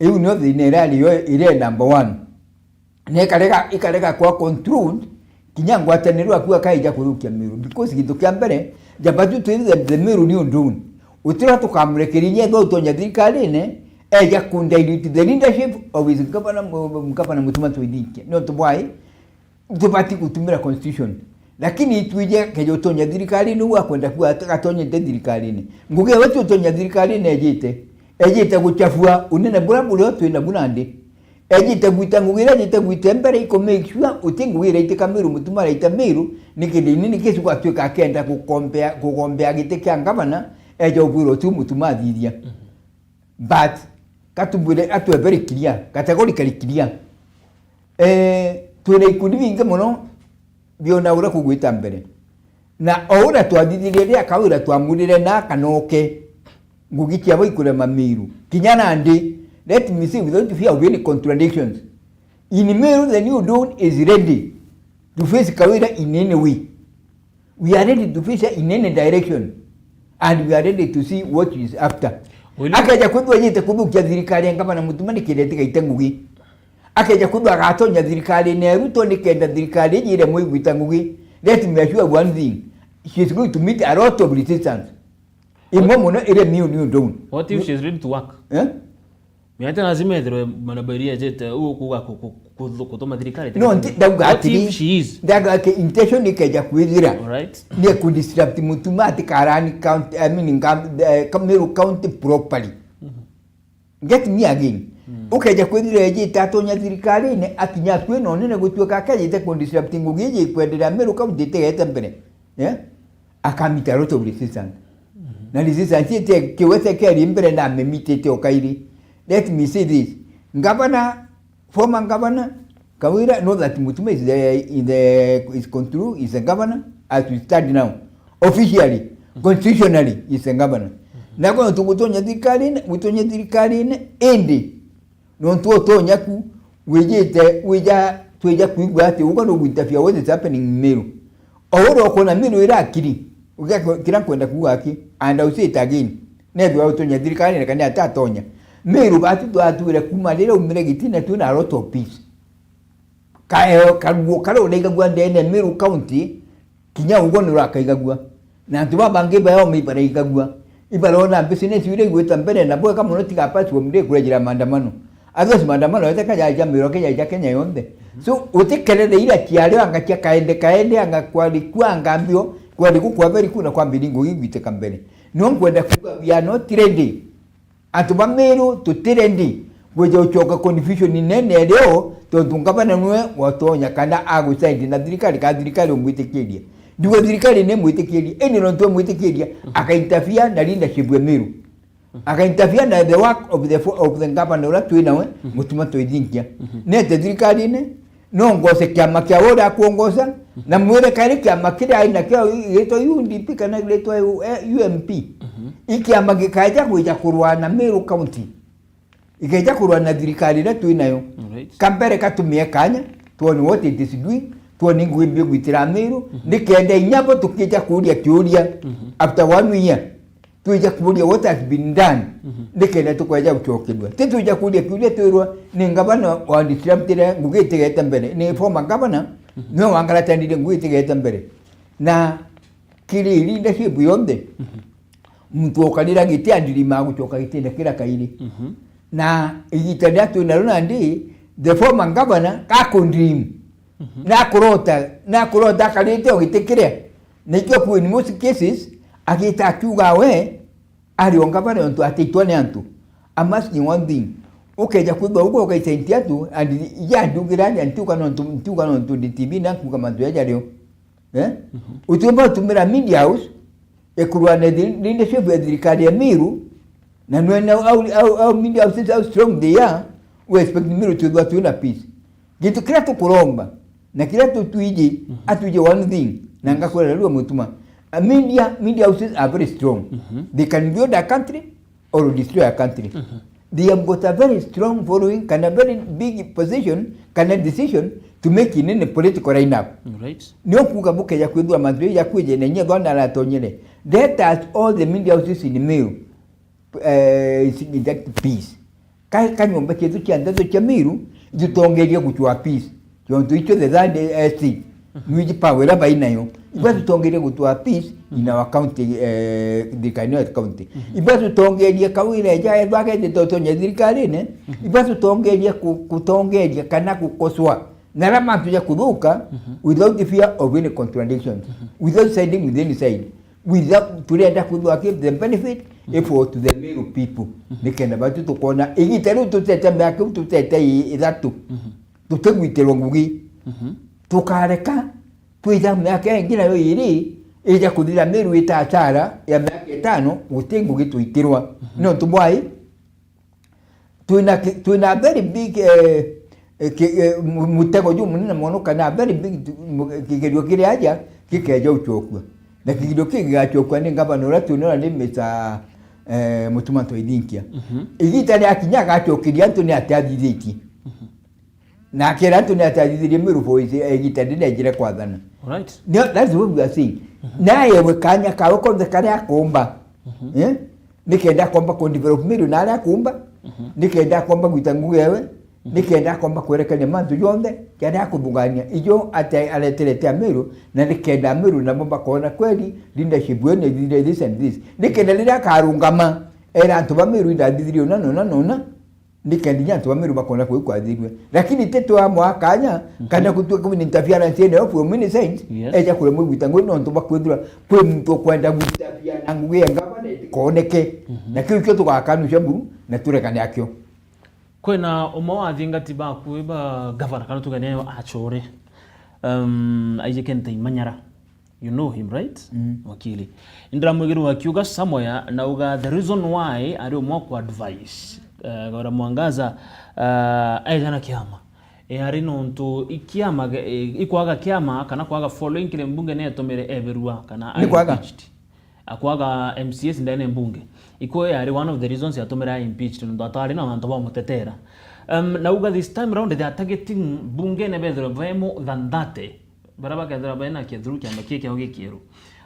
Iu nio thina iria ariyo iria number one. Na ikarega, ikarega kwa control kinya ngwataniro aku akaija kuthukia Meru. Because gintu kia mbere, jamba tu twithe the Meru ni undu unu. Utira tukamurekeria inya ethwa utonya thirikarine, eja ku dilute the leadership of his governor, governor Mutuma Twithinkia. Nontu bwai, tubati gutumira constitution. Lakini itwije keja utonya thirikarine, uu akwenda kuga at-, atonyete thirikarine. Ngugi ewe ti utonya thirikarine ejite. Ejite guchafua unene buria burio twina bu nandi. Ejite gwita ngugi iria ejite gwita mbere, iko make sure uti ngugi iria itika Meru, Mutuma araita Meru, ni kindi inini kicu gwatuika akenda gukombea, kugombea giti kia ngavana, eja ubwirwa utiu Mutuma athithia. Mhm. But, katubwire atwe very clear, categorically clear. Eh, twina ikundi bingi mono biona uria kugwita mbere. Na o uria twathithirie ria Kawira twamwirire na akanoke, ngugi ciabo ikurema Meru. Kinya nandi, let me say without fear of any contradictions. In Meru, the new dawn is ready to face Kawira in any way. We are ready to face her in any direction. And we are ready to see what she is after. Will you Akeja kwithwa ejite kuthukia thirikari ya ngavana Mutuma ni kindi etigaite ngugi. Akeja kwithwa agatonya thirikari ya Ruto ni kenda thirikari iji iremwe igwita ngugi. Let me assure you one thing. She is going to meet a lot of resistance. Imwe mono ire Meru ni undu unu. What if she is ready to work? Eh? Miate lazima ethirwe manabari ejete, uu kuga ku-, ku-, ku-, kutuma thirikari. No, nti-, ndauga What atiri, if she is? Ndauga ke intention ikeja kwithira. Alright. Ni ku disrupt Mutuma ati karani county, I mean, ngam-, eh, ka-, Meru County properly. Mhm. Get me again. Mm. Ukeja kwithira ejite atonya thirikarine, akinya kwina unene gutuika akejite ku disrupt ngugi iji ikwenderea Meru County itigete mbere. Yeah? Akamita a lot of resistance. Mhm. Na resistance ite kiwete keri mbere na amemitite o kairi. Let me say this. Governor, former governor, Kawira, know that Mutuma is the, in the, is control, is the governor as we stand now. Officially, Mhm. constitutionally, is the governor. Mhm. Na kono tugutonya thirikarine, gutonya thirikarine, indi, nontu utonya ku, Wijite, wija, twija kwigua ati uga no interfere what is happening in Meru. O uria ukwona Meru irakiri, uga kira nkwenda kuuga aki, and I will say it again. Nethirwa utonya thirikari na kana atatonya. Meru batu twatwire kuma riria umire giti na twina a lot of peace. Kaeo karuo karia uraigagua ndene Meru County, kinya ugo ni urakaigagua. Na antu baba bangi baomi baraigagua. Ibarona business iria igwita mbere na bwega muno tiga platform ndi kurejera maandamano. Others maandamano yote kaja ja Meru, kaja ja Kenya yonthe. So, utikerere ira ciario anga cia kaende kaende anga kwari ku anga mbio, kwari ku kwa very ku na kwa mbiri ngugi igwiteka mbere. No nkwenda kuuga we are not ready. Antu ba Meru tutire ndi gwija ucoka confusion nene rio, tontu ngavana nwe watonya kana agusaidi na thirikari, kana thirikari umwitikiria. Nduga thirikari ni mwitikiria, indi nontu amwitikiria, akainterfere na leadership ya Meru. Akainterfere na the work of the fo-, of the governor uria twi nawe, Mutuma Twithinkia. Nete thirikarine, no ngoce kiama kia uria akuongoca, na mwire kairi kiama kiria ai nakio gitwa U D P kana gitwa, eh, U M P. I kiama gikaja gwija kurwa na Meru County. Ikeja kurwa na thirikari iria twi nayo. Alright. Kambere katumie kanya, twone what it is doing, twone ngugi mbio gwitira Meru, nikenda inya bo tukija kuria kiuria after one year. Twija kuria what has been done, nikenda tukweja gucokerua. Ti twija kuria kiuria twirwa ni ngavana wa disruptire ngugi itigete mbere, ni former governor, niwe wangaratanire ngugi itigete mbere. Na kiri leadership yonthe, muntu ukarira giti andirimaa gucoka gitine kira kairi. Na igita riria twi nario nandi, the former governor akundream. Na akurota, na akurota akarite o giti kiria. Nikio ku in most cases, agita akiuga we, ari o ngavana ontu ataitwa ni antu. I'm asking one thing. Ukeja kwithwa uguo ugaisainti antu, and ija ndiugira anja ntiuga nontu, ntiuga nontu ndi T V na nkuga mantu jaja rio. Eh? Utiumba utumira media house, ikurwa na thi-, leadership ya thirikari ya Meru, na nwena au, au, au media houses, how strong they are, we expect Meru to, to win a peace. Gintu kiria tukuromba, na kiria tutwiji, atwiji one thing, na ngakwira riu Mutuma. A media, media houses are very strong. They can build a country or destroy a country. They have got a very strong following, kana very big position, kana decision to make in any political lineup. Right. Nio kuuga bukeja kwithwa mantu ya kwije na inya thwana aratonyere. Let us all the media houses in Meru, eh, inject peace. Ka, kanyomba cietu cia ndeto cia Meru, itutongerie gucwa peace. Tontu icio the third estate, nwiji power iria bai nayo. Iba tutongerie gucwa peace in our county, eh, thirikari ya county. Iba tutongerie kau ireja ethwa agete totonya thirikarine, iba tutongerie ku-, kutongeria kana gukoswa. Na aria mantu ja kuthuka, without the fear of any contradictions, without siding with any side, without, turenda kwithwa ki the benefit, if for to the Meru people. Nikenda batu tukona, igita riu tutete miaka iu tutete i-, ithatu. Tutigwitirwa ngugi. Tukareka, twija miaka ingi nayo iri, ija kuthira Meru ita asara ya miaka itano, guti ngugi twitirwa. Nontu bwai, Twina ki-, twina very big, eh, eh, ki-, eh, mu-, mutego jumunene mono, kana very big tu-, mu-, kigerio kiri aja gikeja gucokua. Na kigerio kii gigacokua ni ngavana uria twina uria ni Mister, eh, Mutuma Twithinkia. Igita riakinya agacokeria antu ni atia athithitie. Na akera antu ni atia athithirie Meru Boys, eh, igita riria ejire kwathana. Alright. Nio, that's what we are saying. Naye we kanya kawe konthe karia akomba. Eh? Nikenda akomba ku develop Meru na aria akumba, nikenda akomba gwita ngugi ewe, nikenda akomba kwerekania mantu jonthe jaria akuthugania. Ijo ati areterete Ameru, na nikenda Ameru nabo bakona kweli leadership ino ithire this and this. Nikenda riria akarungama, era antu ba Meru indathithirie una na una na una, nikenda inya antu ba Meru bakona kuu kwathirue. Lakini ti twamwa kanya, kana gutuika kwina interference ino from any side, eja kuremwa gwita ngugi nontu bakwithirwa kwi muntu ukwenda gwita bia na ngugi ya ngavana itikoneke. Na kiu kio tugakanusha buru na turekane akio. Kwina umwe wa athingati baku ba gavana kana tuge ni achore, um, aijikente Imanyara. You know him, right? Wakili. Indiramwigirwe akiuga somewhere, na uga the reason why ari umwe ku advise, eh, Kawira Mwangaza, eh, aeja na kiama. E, ari nontu i kiama ge-, e, ikwaga kiama kana kwaga following kiri mbunge ni etumire eberua kana ni kwaga impeached. Akwaga M C As ndene mbunge. Ikuo yari one of the reasons yatumire a impeached, nontu atari na antu ba mutetera. Um, na uga this time round they are targeting bungene bethirwe bemo than thirty. Bara bakethirwa bena kia through kiama kii kiao gikieru.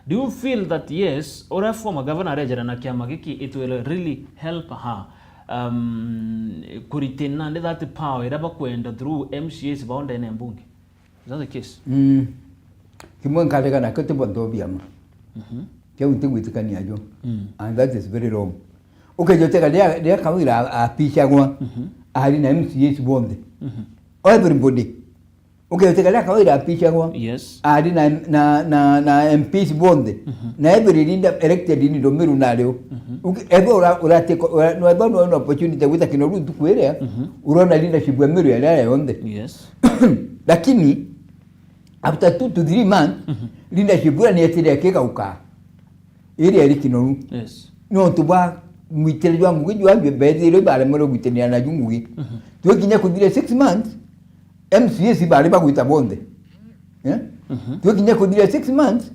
Do you feel that, yes, ura former governor arejera na kiama giki, it will really help her, um, kuritina ndi that power ira bakwenda through M C As bao ndene mbunge? Is that the case? Mm. Kimwe nkarega nakio ti bonto biama. Mhm. Kiu ntigwitikania jo. Mm. And that is very wrong. Ukeja utega riria, riria Kawira a-, apicagwa, mhm, ari na M C As bonthe. Mhm. Everybody. Ukeja utega riria Kawira apicagwa, yes, ari na, na, na, na M Ps bonthe. Mhm. Na every leader, elected leader Meru nario. Mhm. Uke-, ethwa ura-, uratiko-, ura-, no ethwa no, no opportunity gwita Kinoru ntuku iria, mhm, urona leadership ya Meru yaria yonthe. Yes. Lakini, after two to three months, mhm, leadership iria nietire ikigauka. Iria iri Kinoru. Yes. Nontu bwa mwitire jwa ngugi jwa jwe bethirwe ibaremerwe gwitanira na ju ngugi. Mhm. Twikinya kuthire six months, M C As ibari bagwita bonthe. Eh? Mhm. Twikinya kuthire six months,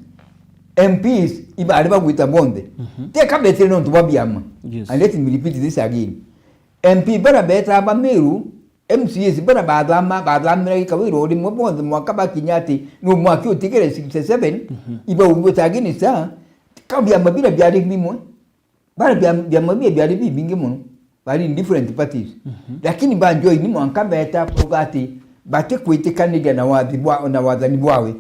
M Ps ibari bagwita bonthe. Mhm. Teka betire nontu bwa biama. Yes. And let me repeat this again. M P bara betaa ba Meru, M C As bara bathama, bathamira gikawira o rimwe bonthe mwaka bakinya ati ni mwaki utigire sixty seven, mhm, ibaugwite against her, ka biama bira biari bimwe. Bara bia-, biama bia biari bibingi mono, bari in different parties. Mhm. Lakini ba join mwanka beta bauga ati batikwitikaniria na wathi bwa, na wathani bwawe.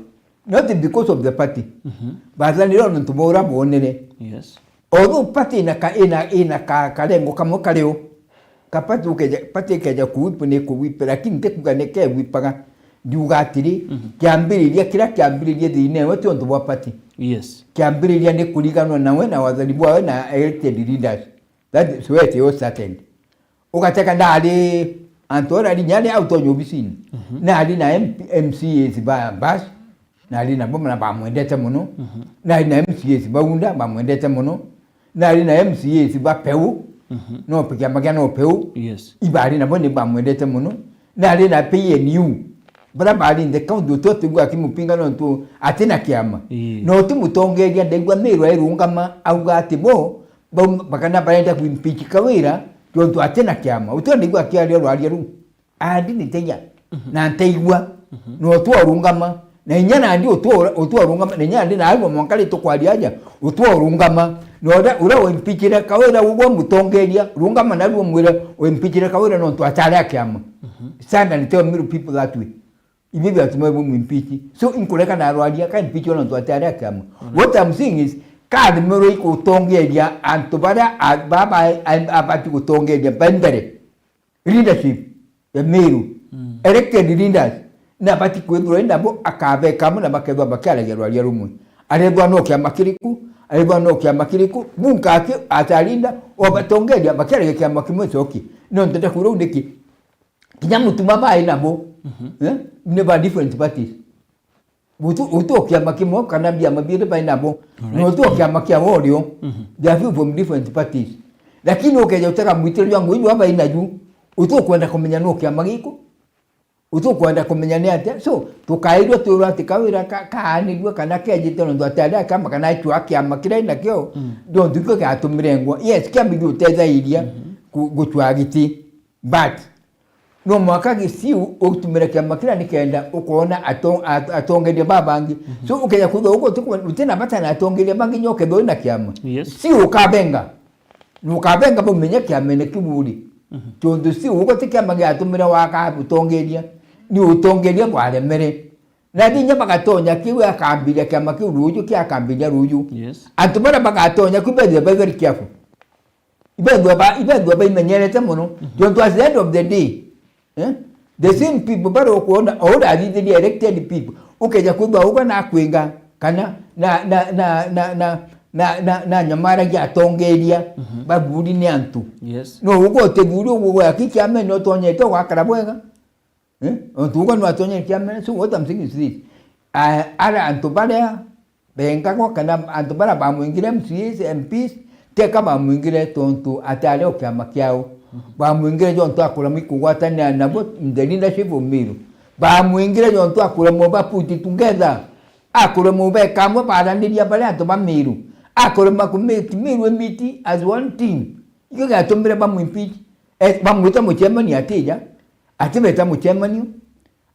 Not because of the party. Mhm. Bathanire o nontu bwa uria boonere. Yes. Although party ina ka-, ina, ina ka-, karengo kamwe kario. Ka party ukeja, party ikeja kuwip ni kuwip, lakini ntikuga ni kewippaga. Ndiuga atiri, mhm, kiambiriria, kiria kiambiririe thiina ewe ti untu bwa party. Yes. Kiambiriria ni kuriganwa nawe na wathani bwawe na elected leaders. That is where it all started. Ugateka ndari antu ora ari nyari au tonya obisini. Mhm. Nari na M P, M C As ba Bash, nari nabo na bamwendete mono. Mhm. Nari na M C As ba Unda bamwendete mono. Nari na M C As ba Peu. Mhm. No pe-, kiama kia No Peu. Yes. Ibari nabo ni bamwendete mono. Nari na P N U. Bara bari in the county utio tigua akimupinga nontu atina kiama. Ii. No ti mutongeria ndaigua Meru airungama auga ati bo bau bakana barenda kuimpeach Kawira, tontu atina kiama. Utio ndaigua akiaria rwaria ruu. Andi ni teiya. Mhm. Na nteigua. Mhm. No twarungama. Na inya nandi utwa-, utwarungama. Na inya nandi naagwa mwanka ri tukwaria aja. Utwarungama. Na uria, uria waimpeachire Kawira ugwa mutongeria. Rungama narua umwire waimpeachire Kawira nontu atari a kiama. Mhm. Stand and tell Meru people that way. Ibi biatuma bumwimpeach. So, inkureka narwaria, ka impeach ona ntu atari a kiama. Alright. What I'm saying is, ka aremerwe ikutongeria antu baria a-, baba a-, abati gutongeria ba mbere. Leadership ya Meru. Mm. Elected leaders. Na abati kwithirwa nabo akabeka amwe na bakethwa bakiaragia rwaria rumwe. Arethwa no kiama kiriku, arethwa no kiama kiriku, munkaki atarinda, obatongeria bakiaragia kiama kimwe coki. No ntenda kuuga uu niki? Kinya mutuma bai nabo, mhm, eh, ni ba different parties. Gutu-, gutu o kiama kimwe kana biama biiri bai nabo. Alright. No tu o kiama kia worio. Mhm. They are people from different parties. Lakini ukeja utega mwitiro jwa ngugi jwa bai naju, utu kwenda kumenya no kiama giku. Utu kwenda kumenya ni atia. So, tukairua twirwa ati Kawira ka-, kaanirue kana kejite nontu atari a kiama kana acua kiama kiria nakio, mm, nontu kio kiatumire ngwa. Yes, kiama giutethairia, mhm, ku-, gucua giti. But no mwaka Gisiu utumire kiama kiria nikenda ukoona ato-, at-, atongeria babangi. Mhm. So, ukeja kwithwa uko uti-, utina bata na atongeria bangi, nyo ukethwa wina kiama. Yes. Si ukabenga. Nukabenga bumenye kiamene kiu uri. Mhm. Tontu si uko ti kiama giatumire waka utongeria. Ni utongeria bwaremere. Na kinya bagatonya kiu akambiria kiama kiu ruju, kia akambiria ruju. Yes. Antu baria bagatonya kiu bethire be very careful. Ibethwa ba-, ibethwa baimenyerete mono. Mhm. Tontu at the end of the day, eh, the same people baria ukwona, o uria athithirie elected people, ukeja kwithwa uga nakwinga, kana na, na, na nyamaragia atongeria, mhm, bathuri ni antu. Yes. No uga utithuri uguo gwa ki kiamene utonyete ugakara bwega. Eh? Ontu ugwa nwatonyere kiamene, so what I'm saying is this. Ah, ara antu baria bengagwa kana antu baria bamwingire M C As, M Ps, teka bamwingire tontu atari o kiama kiao. Mhm. Bamwingire jontu akuremwa ikugwatanira nabo in the leadership of Meru. Bamwingire jontu akuremwa ba put together. Akuremwa beka amwe baraniria baria antu ba Meru. Akorema kumiti Meru emiti as one team. Ikio giatumire bamwimpeach. Eh, bamwita mucemani atija. Atibeta mucemanio.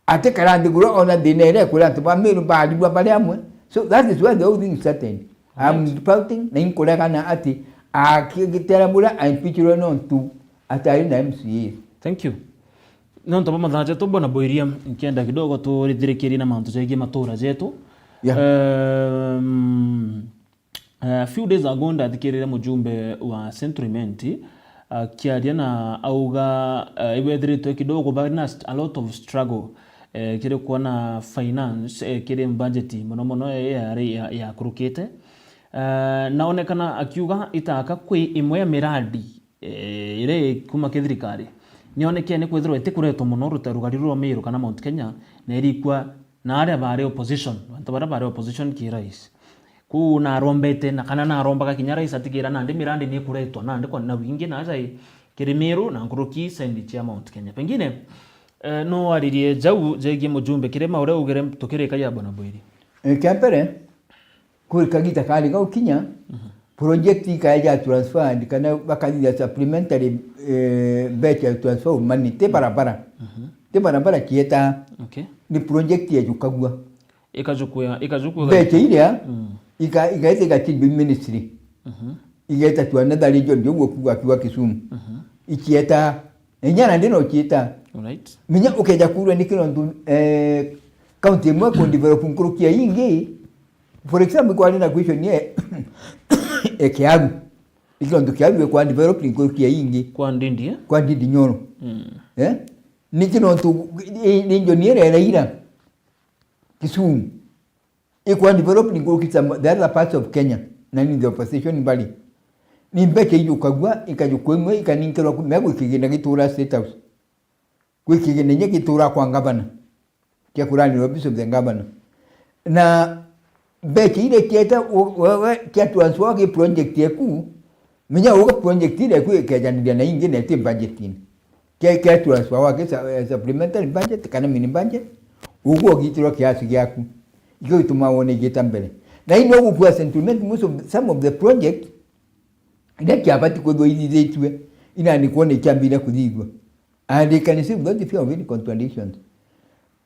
Atikara nthiguru ona thina iria ikuria antu ba Meru baarigwa bari amwe. So that is why the whole thing started. I'm doubting na inkuregana ati akigitera buria aimpeachirwe nontu atari na M C A. Thank you. Nontu bwa mathaa jetu, Bwana Boiria, nkienda kidogo turithirikirie na mantu jegie matura jetu. Yeah. Um, a few days ago ndathikirire mujumbe wa Central Imenti akiaria na auga, eh, ibethiritwe kidogo bari na st-, a lot of struggle, eh, kiri kuona finance, eh, kiri budget mono mono, eh, yari ya, yakurukite. Eh, naonekana akiuga itaka kwi imwe ya miradi eh, iria ikuma ki thirikari, nionekene kwithirwa itikuretwa mono rute-, rugari rwa Meru kana Mount Kenya, na irikwa na aria bari opposition, antu baria bari opposition ki rais. Kuu narombete na kana narombaga kinya rais atigira nandi mirandi ni ikuretwa nandi kwa na wingi na aja i kiri Meru na nkuruki sendi cia Mount Kenya. Pengine, eh, no aririe jau jegie mujumbe kirima uria ugire tukirika ya Bwana Boiri. Eh, kia mbere, Kuri kagita kari gaukinya, project ikaeja transferred kana bakathithia supplementary, eh, mbeca ya transfer of money, ti barabara. Ti barabara cieta. Okay. Ni project yejukagua. Ikajukua, ikajukua. Mbeca iria, ika-, igaita igachimbi ministry. Igaita to another region, ndio guo kuga akiuga Kisumu. Ichieta, inya na ndino chieta. Alright. Minya ukeja kurwa ni kinontu, eh, county imwe ku develop nkuruki ya ingi, For example, kwari na question ye, e Kiaru. Ikio ntu Kiaru ikwa develop nkuruki ya ingi. Kwa Ndindi, eh? Kwa Ndindi Nyoro. Eh? Niki nontu i-, i-, region iria ira Kisumu ikwa develop nkuruki some the other parts of Kenya na ni the opposition bari. Ni mbeca ijukagua, ikajukwa imwe, ikaninkirwa ku-, megwikigina gitura State House. Gwi kigina inya gitura kwa ngavana, kia kuranirwa office of the governor. Na mbeca iria cieta u-, wewe cia transfer ki project yeku, menya uga project iria yeku ikejaniria na ingi na iti budgetini. Kia, kia transfer wake sa-, eh, supplementary budget kana mini budget, ugwo ugitirwa kiasi giaku. Ikio gituma wone igita mbere. Na ino gukua sentiment, most of, some of the project, iria kiabati kuthwa ithithitue, inani kwona ikiambire kuthithua. And they can see without the fear of any contradictions.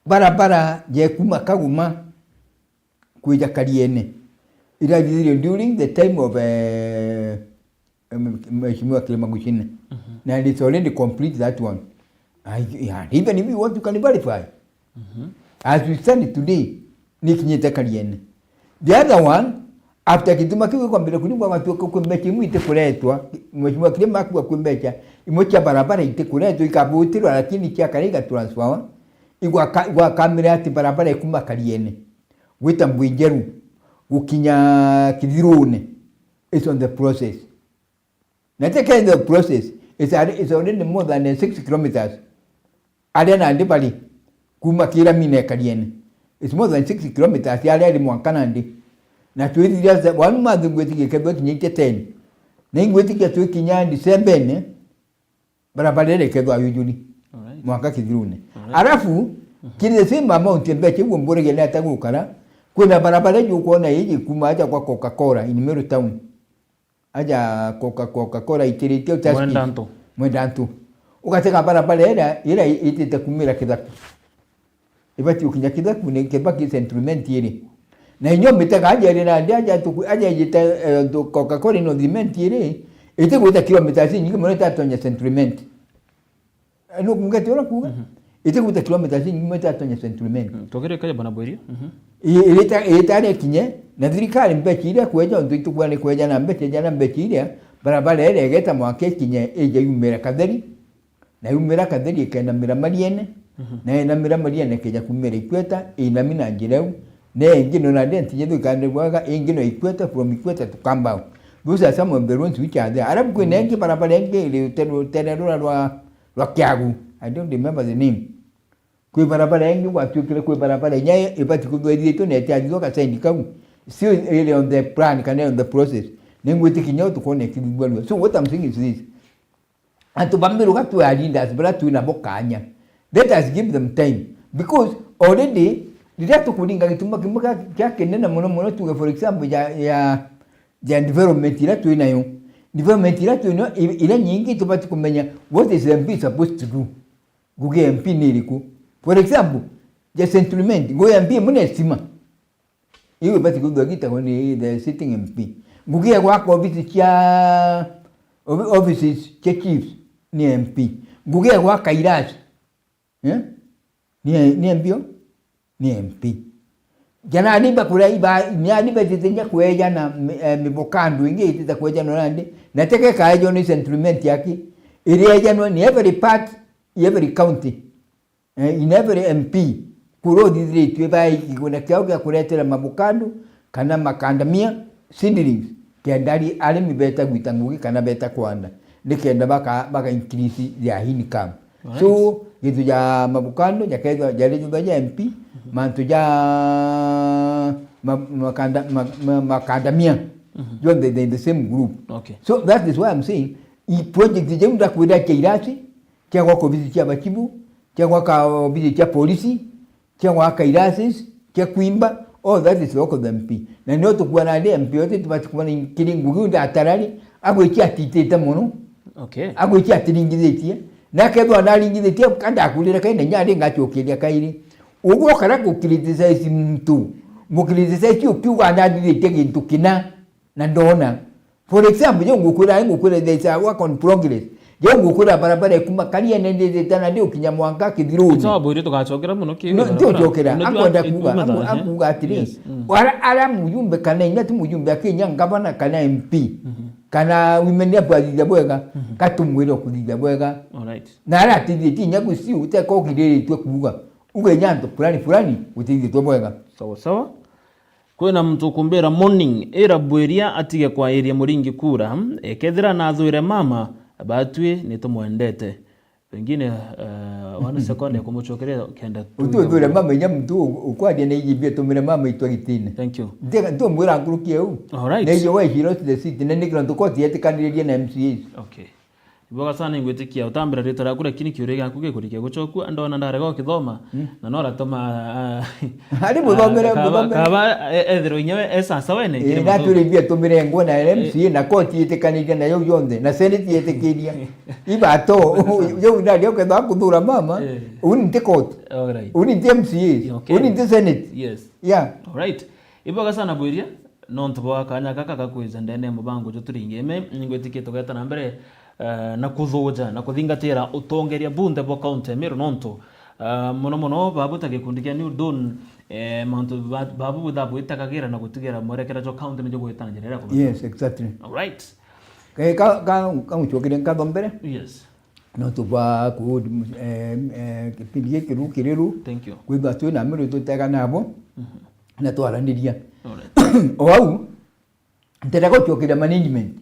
Barabara ya kuma Kaguma kwija Kariene irathithirio during the time of, eh, Mheshimiwa Kirima Guchina. Na it's already complete that one. I, yeah, even if you want, you can verify. As we stand today, nikinyite Kariene. The other one, after gituma kiu gikwambire kunigwa gwatuika kwi mbeca imwe itikuretwa, Mheshimiwa Kirima akuga kwi mbeca imwe cia barabara itikuretwa, ikabutirwa, lakini cia kare igatransferwa, igwaka-, igwakamire ati barabara ikuma Kariene gwita Mbwinjeru gukinya Kithirune is on the process. Na take the process, it's al-, it's already more than, eh, six kilometers. Aria nandi bari, kuma Kiramine Kariene. It's more than six kilometers, aria ari mwanka nandi. Na twithiria se-, one month ngwitikia kethwa kinyite ten. Na ingwitikia twikinya December-ine, barabara iria ikethwa yujuri. Alright. Mwanka Kithirune. Alright. Arafu, kiri the same amount ya mbeca iu mburagia ni ata gukara, kwina barabara iu ukwona iji kuma aja kwa Coca-Cola in Meru town. Aja Coca-, Coca-Cola itiritie uta Mwenda speed. Ntu. Mwenda ntu. Ugatega barabara ira, ira itite kumira Kithaku. Ibati ukinya Kithaku ni Kibaki Central Imenti iri. Na inyo mitega aja iri nandi aja tuku-, aja ijite, eh, ntu Coca-Cola ino Imenti iri, iti gwita kilometers inyingi mono itatonya Central Imenti. Eh, nukumugete uria kuuga? Iti gwita kilometers inyingi mono itatonya Central Imenti. Mm, tukirikagia Bwana Bwiria. I-, irita-, iritari ikinye, na thirikari mbeca iria kweja, ontu itukua ni kweja na mbeca ija na mbeca iria, barabara iria igeta mwanka ikinye, ije yumira Katheri, na yumira Katheri ikenamira Mariene, na yenamira Mariene ikeja kumira Ikweta, inami na njira iu, na ingi no na dent jethu ikande bwaga, ingi no Ikweta, from Ikweta to Kambao. Those are some of the roads which are there. Arabu kwina ingi barabara ingi iri rutere, rutere rura rwa, rwa Kiagu. I don't remember the name. Kwi barabara ingi gwatuikire kwi barabara inya ibati kuthwa ithiritwe na itiathithwa gasendi kau. Still iri on the plan kana on the process. Ningwitikia kinya utukona ikithithua rua. So what I'm saying is this. Antu ba Meru ga twi a leaders bara twi nabo kanya. Let us give them time. Because already, riria tukuringa gituma kimwe kia, kia kinene mono mono, tuge for example, ya, ya, ya development iria twi nayo. Development iria twi nayo, i-, iria nyingi tubati kumenya what is M P supposed to do. Ngugi ya M P ni iriku? For example, ya settlement, ngugi ya M P imwe ni stima. Iu ibati kwithirwa igitagwa ni the sitting M P. Ngugi ya gwaka obici cia, obi-, offices cia chiefs ni M P. Ngugi ya gwaka irasi, eh? Ni, ni M P o? Ni M P. Jana ni bakura iba, ni ani betite nya kweja na mi-, eh, miboka andu ingi itite kweja no nandi. Na teke kaejo ni settlement yaki. Iri ejanwa ni every part, every county. Eh, in every M P, kuria uthithiritue bae kiguna kiao gia kuretera mabukadu kana makandamia seedlings, kenda ari-, arimi beta gwita ngugi kana beta kwanda, nikenda baka-, baka increase their income. Alright. So, gitu ja mabukadu jakethwa jari thutha ja M P, mantu ja ma-, makanda-, ma-, ma-, makandamia, jonthe they in the same group. Okay. So, that is why I'm saying, i project jau ndakwira kia irasi, kia gwaka obici cia bachibu, kia gwaka obici cia polisi, kia gwaka irasis, kia kwimba, all that is work of the M P. Na nio tukuona ndi M P yote tubati kuona kiri ngugi ndatarari, agwikia atitite mono. Okay. Agwikia atiringithitie. Na kethwa naringithitie, kanda akurira kaina nya ri ngachokeria kairi. Uguo kara ku criticize muntu, mu criticize ukiuga ndathithitie gintu kina, na ndona. For example, jo ngukwira, ngukwira there is a work on progress. Jo ngukwira barabara ikuma Kariene ndithite na ndi ukinya mwanka Kithiruni. Sawa, Bwiri, tugacokera muno ki No, barabara. Ntiucokera, unajua, akwenda eh, kuuga, umeelewa, aku-, eh? Akuuga atiri, Yes, mm. ara, ara mujumbe kana inya ti mujumbe akinya ngavana kana M P, Mhm. kana women rep athithia bwega, Mhm. katumwire ukuthithia bwega. Alright. Na ara atithithie ti inya guciu, uteka ugiriritue kuuga. Uge inya antu fulani fulani, utithithitwe bwega. Sawa, sawa. Kwina muntu ukumbira, "Morning, ira Bwiria atige kwairia Muringi kura, ekethira nathwire mama, batwi nitumwendete." Pengine, eh, one second ya kumucokeria kenda Uti uthwire mama inya muntu u-, ukwaria na iji mbia tumire mama itwa gitine. Thank you. Ntiga, ntumwira nkuruki eu. All right. Na ijo we she lost the seat, na nikira ntu koti yetikanirie na M C As. Okay. Ibwega sana, ingwitikia utambira ritwa riaku, lakini kiuria giaku gikurikia gucokua, ndona ndarega ukithoma, Mm. na no ratuma, ah, Ari muthomere, ah, kaba, muthomere. kaba, e-, ethirwa inya we e sasa wene, Eh, kiri natwire muthuri. Imbia tumire ngwa na M C A Eh. na koti itikanirie nayo yonthe, na senate yetikiria. Ibato, Ibwega sana. Yo ndari ukethwa kuthura mama, Eh. uni nti koti. All right. Uni nti M C A. Okay. Uni nti senate. Yes. Yeah. All right. Ibwega sana Bwiria. Nontu bwa kanya gaka gakwija ndene ya mubango jwa Turingi Ime, ningwitikia tugeta na mbere, eh, na kuthuja na kuthingatira utongeria bunthe bwa kaunti ya Meru, nontu, eh, mono mono babu ta gikundi kia New Dawn, eh, mantu ba-, babu bwitha bwitagagira na gutigira mwerekera jwa kaunti nijo gwita na njira iria kubata. Yes, exactly. All right. Ka, ka, ka, ka ngucokerie nkatho mbere. Yes. Nontu bwa ku-, eh, eh, kipindi giki ru kiri ru, Thank you. kwithwa twi na Meru tutega nabo, Mhm. na twaraniria. Alright. O au, ntenda gucokeria management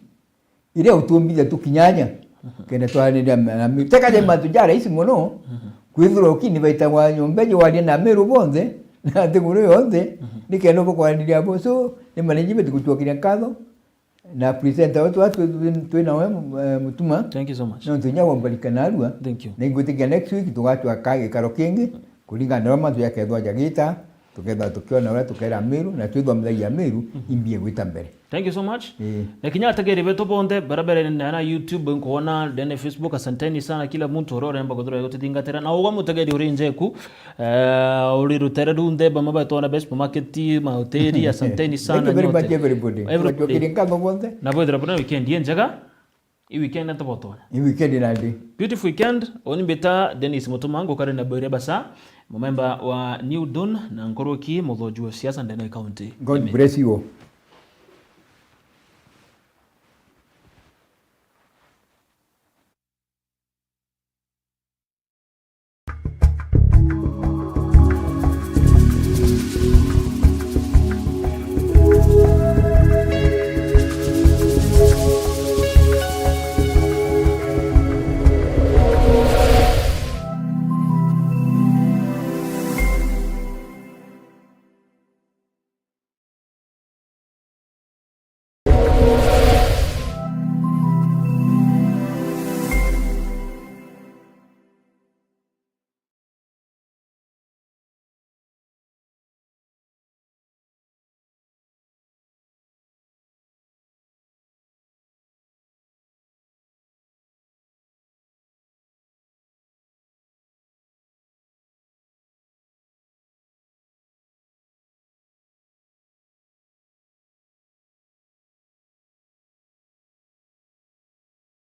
iria utumbithia tukinyanya, Mhm. kenda twaraniria na Meru. Teka ni mantu ja rahisi mono, Mhm. kwithirwa ukini baitagwa nyomba ijo waria na Meru bonthe, na nthiguru yonthe, Mhm. ni kenda bukwaraniria bo. So, ni management gucokeria nkatho, na presenter wetu wa twi, twi, twi nawe, eh, Mutuma. Thank you so much. Nontu inya wambarika narua. Thank you. Na ingwitikia next week tugacwa ka gikaro kingi, kuringana na uria mantu jakethwa jagita, tukethwa tukiona uria tukera Meru, na twithomithagia Meru, Mhm. imbie gwita mbere. Thank you so much. Ii. Na kinya ategeri betu bonthe, barabara na, na YouTube, nkuona, ndene Facebook, asanteni sana kila muntu uria uremba kuthura gututhingatira. Na ugwa mutegeri uri njeku, Eh, uri rutere runthe, bamwe batwona best supermarket, mahoteli, asanteni sana nyote. Thank you very much, everybody. Everybody. Tucokerie nkatho bonthe. Na bwethira buna weekend injega. I weekend ntobotonya. I weekend nandi. Beautiful weekend. Oni mbita Dennis Mutuma, ngukari na Bwire Basa, mumemba wa New Dawn na nkuruki muthoji wa siasa ndene ya county. God bless you all.